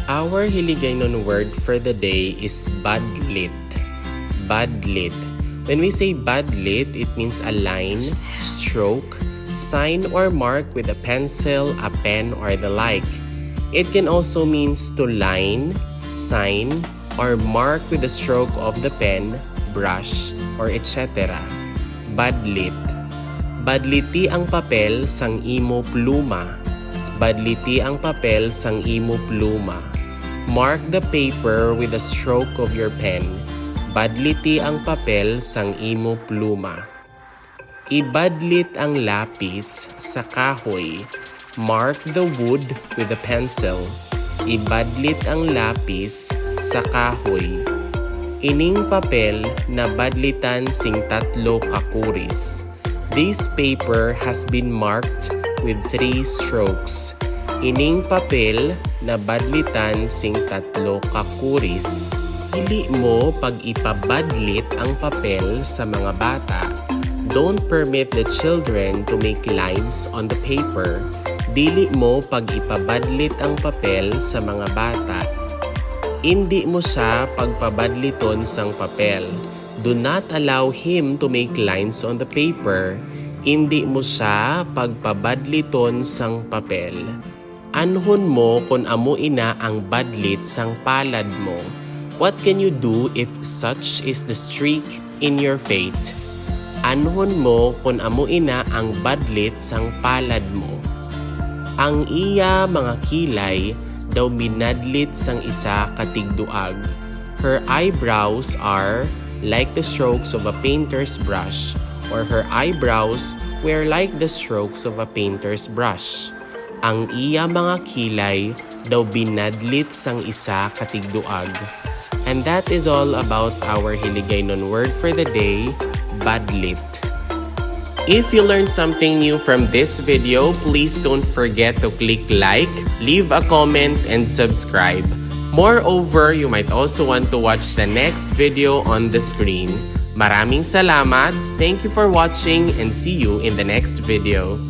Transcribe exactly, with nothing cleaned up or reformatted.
Our Hiligaynon word for the day is badlit. Badlit. When we say badlit, it means a line, stroke, sign, or mark with a pencil, a pen, or the like. It can also means to line, sign, or mark with a stroke of the pen, brush, or et cetera. Badlit. Badliti ang papel sang imo pluma. Badliti ang papel sang imo pluma. Mark the paper with a stroke of your pen. Badliti ang papel sang imo pluma. Ibadlit ang lapis sa kahoy. Mark the wood with a pencil. Ibadlit ang lapis sa kahoy. Ining papel nabadlitan sing tatlo ka kuris. This paper has been marked with three strokes. Ining papel nabadlitan sing tatlo ka kuris. Dili mo pag-ipabadlit ang papel sa mga bata. Don't permit the children to make lines on the paper. Dili mo pag-ipabadlit ang papel sa mga bata. Indi mo siya pagpabadliton sang papel. Do not allow him to make lines on the paper. Indi mo siya pagpabadliton sang papel. Anhon mo kon amo ina ang badlit sang palad mo. What can you do if such is the streak in your fate? Anhon mo kon amo ina ang badlit sang palad mo. Ang iya mga kilay daw binadlit sang isa ka tigduag. Her eyebrows are like the strokes of a painter's brush, or her eyebrows were like the strokes of a painter's brush. Ang iya mga kilay daw binadlit sang isa ka tigduag. And that is all about our Hiligaynon word for the day, badlit. If you learned something new from this video, please don't forget to click like, leave a comment, and subscribe. Moreover, you might also want to watch the next video on the screen. Maraming salamat, thank you for watching, and see you in the next video.